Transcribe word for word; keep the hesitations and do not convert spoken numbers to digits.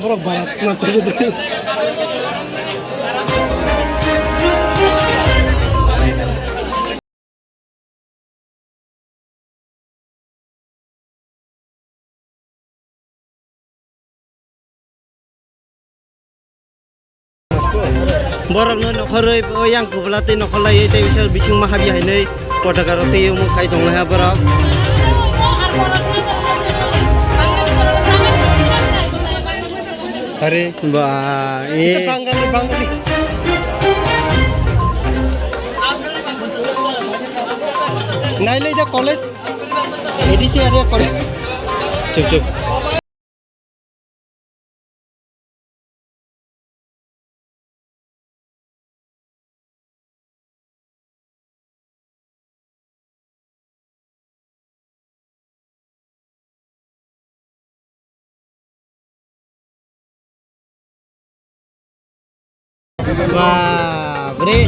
Borok barat na tei. Borokno nokhorwi o yang kubla tei nokhorlaiwi tei bisa bisingma habya hinwi potaka rok twiwi omo khai tonglaiha borok. Are ba, e. Bangali, Bangali. Nailai ja college. A D C area college. Chup, chup. Bapre,